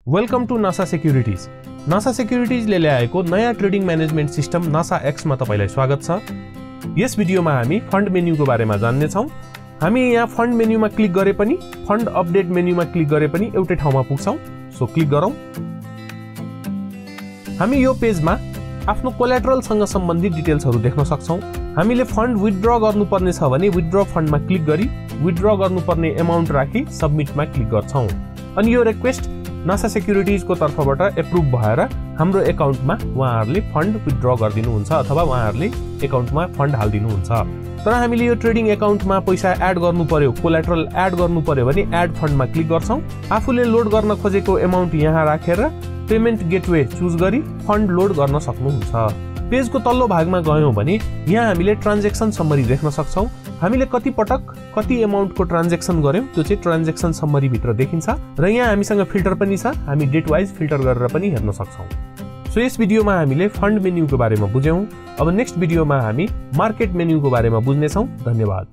Welcome to Nasa securities. नासा सेक्युरिटीजले ल्याएको नयाँ trading management system Nasa X मा तपाईलाई स्वागत छ। यस भिडियोमा हामी फन्ड मेन्युको बारेमा जान्ने छौं। हामी यहाँ फन्ड मेन्युमा क्लिक गरे पनि फन्ड अपडेट मेन्युमा क्लिक गरे पनि एउटै ठाउँमा पुग्छौं। सो क्लिक गरौँ। हामी यो पेजमा आफ्नो कोल्याटरल सँग सम्बन्धित डिटेल्सहरु देख्न सक्छौं। हामीले फन्ड विथड्र गर्नुपर्ने छ भने विथड्र फन्डमा क्लिक गरी विथड्र गर्नुपर्ने अमाउन्ट राखी सबमिटमा क्लिक गर्छौं। अनि यो रिक्वेस्ट नासा सेक्युरिटीजको तर्फबाट एप्रुभ भएर हाम्रो एकाउन्टमा उहाँहरूले फन्ड विथड्र गरिदिनुहुन्छ अथवा उहाँहरूले एकाउन्टमा फन्ड हाल्दिनुहुन्छ। तर हामीले यो ट्रेडिङ एकाउन्टमा पैसा एड गर्नु पर्यो, कोल्याटरल एड गर्नु पर्यो भने एड फन्डमा क्लिक गर्छौं। आफूले लोड गर्न खोजेको अमाउन्ट यहाँ राखेर पेमेन्ट गेटवे चुज गरी फन्ड लोड गर्न सक्नुहुन्छ। पेजको तल्लो भागमा गयौं भने यहाँ हामीले ट्रान्ज्याक्सन समरी देख्न सक्छौं। हामीले कति पटक कति अमाउन्टको ट्रान्ज्याक्सन गर्यौं त्यो चाहिँ ट्रान्ज्याक्सन समरी भित्र देखिन्छ र यहाँ हामीसँग फिल्टर पनि छ। हामी डेट वाइज फिल्टर गरेर पनि हेर्न सक्छौं। सो यस भिडियोमा हामीले फन्ड मेन्युको बारेमा बुझ्यौं। अब नेक्स्ट भिडियोमा हामी मार्केट मेन्युको बारेमा बुझ्ने छौं। धन्यवाद।